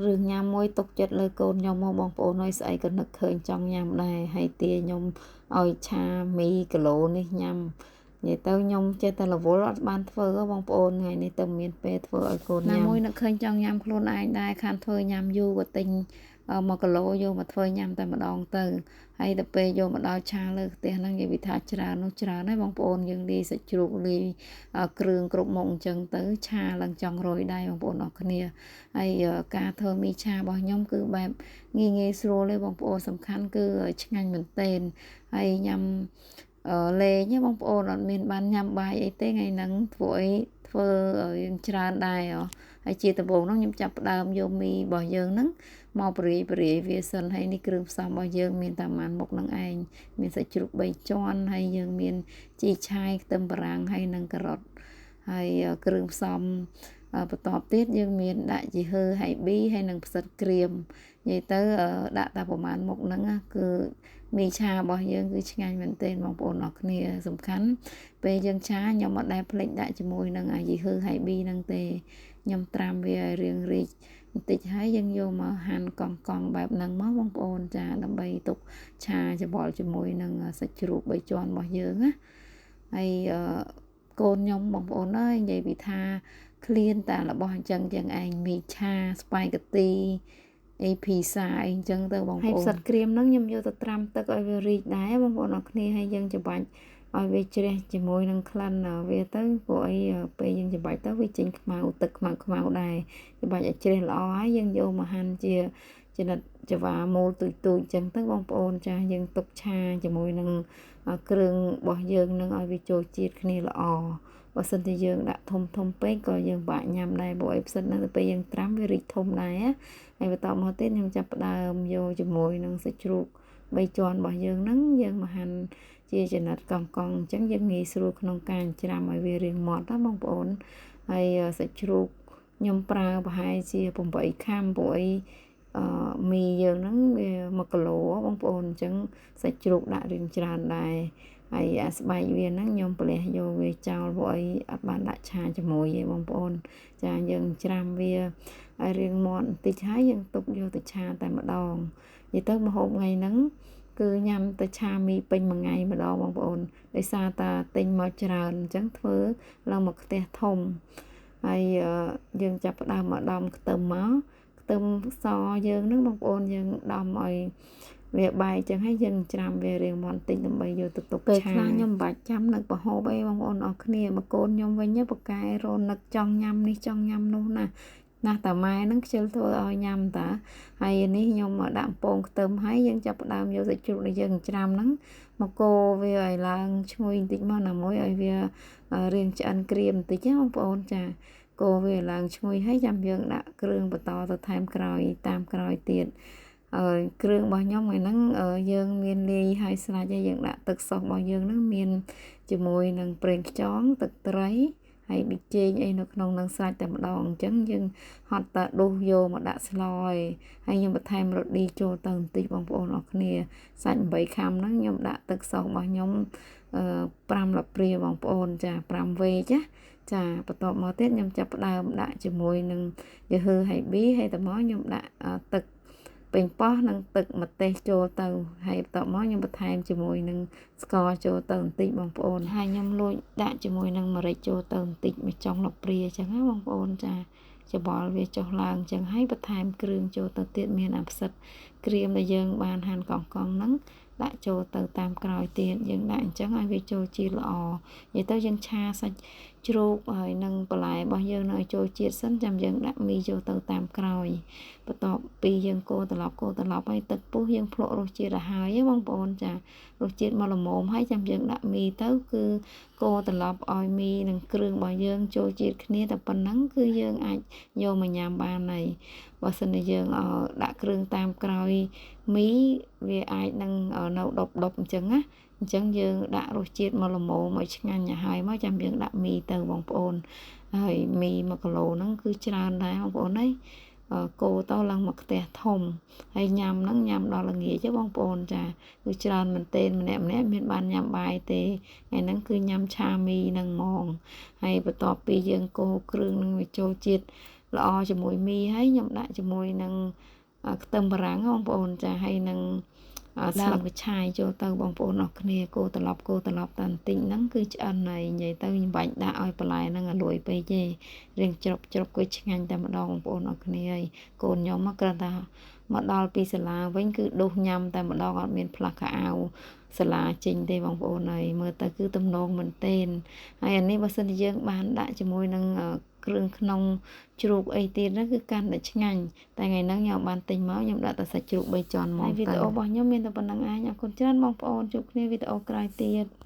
រឿងញ៉ាំមួយទុកចិត្តលើកូនខ្ញុំមកបងប្អូនហើយស្អីក៏នឹកឃើញចង់ញ៉ាំដែរហើយទាខ្ញុំឲ្យឆាមីគីឡូនេះញ៉ាំនិយាយទៅខ្ញុំចេះតែរវល់អត់បានធ្វើបងប្អូនថ្ងៃនេះទៅមានពេលធ្វើឲ្យកូនញ៉ាំណាមួយនឹកឃើញចង់ញ៉ាំខ្លួនឯងដែរខានធ្វើញ៉ាំយូរក៏ទិញ1គីឡូយកមកធ្វើញ៉ាំតែម្ដងទៅហើយទៅពេលយកមកដល់ឆាលើផ្ទះហ្នឹងនិយាយថាច្រើននោះច្រើនហើយបងប្អូនយើងលាយសាច់ជ្រូកលាយគ្រឿងគ្រប់មុខអញ្ចឹងទៅឆាឡើងចង់រយដែរបងប្អូនអរគ្នាហើយការធ្វើមីឆារបស់ខ្ញុំគឺបែបងាយងាយស្រួលទេបងប្អូនសំខាន់គឺឆ្ងាញ់មែនទែនហើយញ៉ាំលេងបងប្អូនអត់មានបានញ៉ាំបាយអីទេថ្ងៃហ្នឹងធ្វើអីធ្វើយើងច្រើនដែរហើយជាដំបូងហ្នឹងខ្ញុំចាប់ផ្ដើមយកមីរបស់យើងហ្នឹងមកបរិយវាសិនហើយនេះគ្រឿងផ្សំរបស់យើងមានតែប៉ុន្មានមុខហ្នឹងឯងមានសាច់ជ្រូក3ជាន់ហើយយើងមានជីឆាយខ្ទឹមបារាំងហើយនិងការ៉ុតហើយគ្រឿងផ្សំបន្ទាប់ទៀតយើងមានដាក់ជីហឺហើយប៊ីហើយនិងផ្សិតក្រៀមនិយាយទៅដាក់តែប្រហែលមុខហ្នឹងគឺមីឆារបស់យើងគឺឆ្ងាញ់មែនទែនបងប្អូនអរគ្នាសំខាន់ពេលយើងឆាខ្ញុំអត់ដែលភ្លេចដាក់ជាមួយនឹងអាយីហឺហើយប៊ីហ្នឹងទេខ្ញុំត្រាំវាឲ្យរាងរីកបន្តិចហើយយើងយកមកហាន់កង់ៗបែបហ្នឹងមកបងប្អូនចាដើម្បីទុកឆាច្របល់ជាមួយនឹងសាច់ជ្រូក3ជាន់របស់យើងណាហើយកូនខ្ញុំបងប្អូនអើយនិយាយពីថាឃ្លានតែរបស់អញ្ចឹងចឹងឯងមីឆាស្ប៉ាហ្គាទីអីភីសាអីអញ្ចឹងទៅបងប្អូនហើយផ្សិតក្រៀមហ្នឹងខ្ញុំយកទៅត្រាំទឹកឲ្យវារីកដែរបងប្អូនអរគ្នាហើយយើងច្បាច់ឲ្យវាជ្រះជាមួយនឹងក្លិនវាទៅព្រោះអីពេលយើងច្បាច់ទៅវាចេញខ្មៅទឹកខ្មៅដែរច្បាច់ឲ្យជ្រះល្អហើយយើងយកមកហាន់ជាចំណិតចវាមូលទូចៗអញ្ចឹងទៅបងប្អូនចាស់យើងទុកឆាជាមួយនឹងគ្រឿងរបស់យើងនឹងឲ្យវាចូលជាតិគ្នាល្អបើសិនជាយើងដាក់ធំពេកក៏យើងបាក់ញ៉ាំដែរព្រោះអីផ្សិតហ្នឹងទៅពេលយើងត្រាំវារីកធំដែរហើយបន្តមកទៀតខ្ញុំចាប់ផ្ដើមយកជាមួយនឹងសាច់ជ្រូក3ជាន់របស់យើងហ្នឹងយើងមកហាន់ជាចំណិតកង់អញ្ចឹងយើងងាយស្រួលក្នុងការច្រាំឲ្យវារាងម៉ត់ណាបងប្អូនហើយសាច់ជ្រូកខ្ញុំប្រើប្រហែលជា8ខាំព្រោះអីមីយើងហ្នឹងវា1គីឡូបងប្អូនអញ្ចឹងសាច់ជ្រូកដាក់រាងច្រើនដែរហើយអាស្បែកវាហ្នឹងខ្ញុំប្រះយកវាចោលព្រោះអីអត់បានដាក់ឆាជាមួយទេបងប្អូនចាយើងច្រាំវាឲ្យរាងមាត់បន្តិចហើយយើងទុកយកទៅឆាតែម្ដងនិយាយទៅម្ហូបថ្ងៃហ្នឹងគឺញ៉ាំទៅឆាមីពេញមួយថ្ងៃម្ដងបងប្អូនដោយសារតាទិញមកច្រើនអញ្ចឹងធ្វើឡើងមកខ្ទះធំហើយយើងចាប់ផ្ដើមមកដំខ្ទឹមមកខ្ទឹមសយើងហ្នឹងបងប្អូនយើងដំឲ្យវាបែកចឹងហើយយើងច្រាំវារាងមាត់បន្តិចដើម្បីយកទៅទុកឆាពេលខ្លះខ្ញុំមិនបាច់ចាំនឹកប្រហូបអីបងប្អូនអរគ្នាមកកូនខ្ញុំវិញបកែរនឹកចង់ញ៉ាំនេះចង់ញ៉ាំនោះណាណាស់តាម៉ែហ្នឹងខ្ជិលធ្វើឲ្យញ៉ាំតាហើយនេះខ្ញុំមកដាក់ពងខ្ទឹមហើយយើងចាប់ផ្ដើមយកសាច់ជ្រូកដែលយើងច្រាំហ្នឹងមកកូរវាឲ្យឡើងឈ្ងុយបន្តិចមកណាមួយឲ្យវារាងឆ្អិនក្រៀមបន្តិចណាបងប្អូនចាកូរវាឡើងឈ្ងុយហើយចាំយើងដាក់គ្រឿងបន្តទៅថែមក្រោយតាមក្រោយទៀតហើយគ្រឿងរបស់ខ្ញុំថ្ងៃហ្នឹងយើងមានលាយហើយស្រេចហើយយើងដាក់ទឹកសុសរបស់យើងហ្នឹងមានជាមួយនឹងប្រេងខ្យងទឹកត្រីហើយប៊ីចេងអីនៅក្នុងនឹងស្រេចតែម្ដងអញ្ចឹងយើងហត់តាដុសយកមកដាក់ស្លហើយខ្ញុំបន្ថែមរ៉ូឌីចូលទៅបន្តិចបងប្អូនអរគ្នាសាច់8ខាំហ្នឹងខ្ញុំដាក់ទឹកសុសរបស់ខ្ញុំ5លាព្រាបងប្អូនចា5វែកណាចាបន្ទាប់មកទៀតខ្ញុំចាប់ផ្ដើមដាក់ជាមួយនឹងយហឺហើយប៊ីហើយតមកខ្ញុំដាក់ទឹកពេញប៉ោះនិងទឹកម្ទេសចូលទៅហើយបន្ទាប់មកខ្ញុំបន្ថែមជាមួយនឹងស្ករចូលទៅបន្តិចបងប្អូនហើយខ្ញុំលួចដាក់ជាមួយនឹងម្រេចចូលទៅបន្តិចមួយចុងលាព្រាអញ្ចឹងណាបងប្អូនចាច្របល់វាចុះឡើងអញ្ចឹងហើយបន្ថែមគ្រឿងចូលទៅទៀតមានអាផ្សិតក្រៀមដែលយើងបានហាន់កង់ហ្នឹងដាក់ចូលទៅតាមក្រោយទៀតយើងដាក់អញ្ចឹងឲ្យវាចូលជាតិល្អនិយាយទៅយើងឆាសាច់ជ្រូកហើយនឹងបន្លែរបស់យើងនឹងឲ្យចូលជាតិសិនចាំយើងដាក់មីចូលទៅតាមក្រោយបន្ទាប់ពីយើងកូរត្រឡប់ហើយទឹកពុះយើងភ្លក់រសជាតិឲ្យហើយបងប្អូនចារសជាតិមកល្មមហើយចាំយើងដាក់មីទៅគឺកូរត្រឡប់ឲ្យមីនិងគ្រឿងរបស់យើងចូលជាតិគ្នាតែប៉ុណ្ណឹងគឺយើងអាចយកមកញ៉ាំបានហើយបើសិនជាយើងដាក់គ្រឿងតាមក្រោយមីវាអាចនឹងនៅដប់អញ្ចឹងណាអញ្ចឹងយើងដាក់រសជាតិមកល្មមឲ្យឆ្ងាញ់ឲ្យហើយមកចាំយើងដាក់មីទៅបងប្អូនហើយមី1គីឡូហ្នឹងគឺច្រើនដែរបងប្អូនអើយកូរទៅឡើងមកខ្ទះធំហើយញ៉ាំហ្នឹងញ៉ាំដល់ល្ងាចទេបងប្អូនចាគឺច្រើនមែនទែនម្នាក់ៗមានបានញ៉ាំបាយទេថ្ងៃហ្នឹងគឺញ៉ាំឆាមីហ្នឹងហ្មងហើយបន្ទាប់ពីយើងកូរគ្រឿងហ្នឹងវាចូលជាតិ ល្អជាមួយមីហើយខ្ញុំដាក់ជាមួយនឹងខ្ទឹមបារាំងបងប្អូនចាហើយនឹងស្លឹកវិឆាយចូលទៅបងប្អូនអរគ្នាគោត្រឡប់គោត្រឡប់តែបន្តិចហ្នឹងគឺឆ្អិនហើយនិយាយទៅខ្ញុំបាច់ដាក់ឲ្យបន្លែហ្នឹងឲ្យលួយពេកទេរៀងជ្រុបជ្រុបគឺឆ្ងាញ់តែម្ដងបងប្អូនអរគ្នាហើយកូនខ្ញុំមកគ្រាន់តែមកដល់ពីសាលាវិញគឺដុសញ៉ាំតែម្ដងអត់មានផ្លាស់ខោអាវសាលាចេញទេបងប្អូនហើយមើលទៅគឺទំនងមែនទែនហើយអានេះបើសិនជាយើងបានដាក់ជាមួយនឹងគ្រឿងក្នុងជ្រូកអីទៀតហ្នឹងគឺកាន់តែឆ្ងាញ់តែថ្ងៃហ្នឹងខ្ញុំបានទិញមកខ្ញុំដាក់តែសាច់ជ្រូក3ជាន់មកទៅវីដេអូរបស់ខ្ញុំមានតែប៉ុណ្្នឹងឯងអរគុណច្រើនបងប្អូនជួបគ្នាវីដេអូក្រោយទៀត។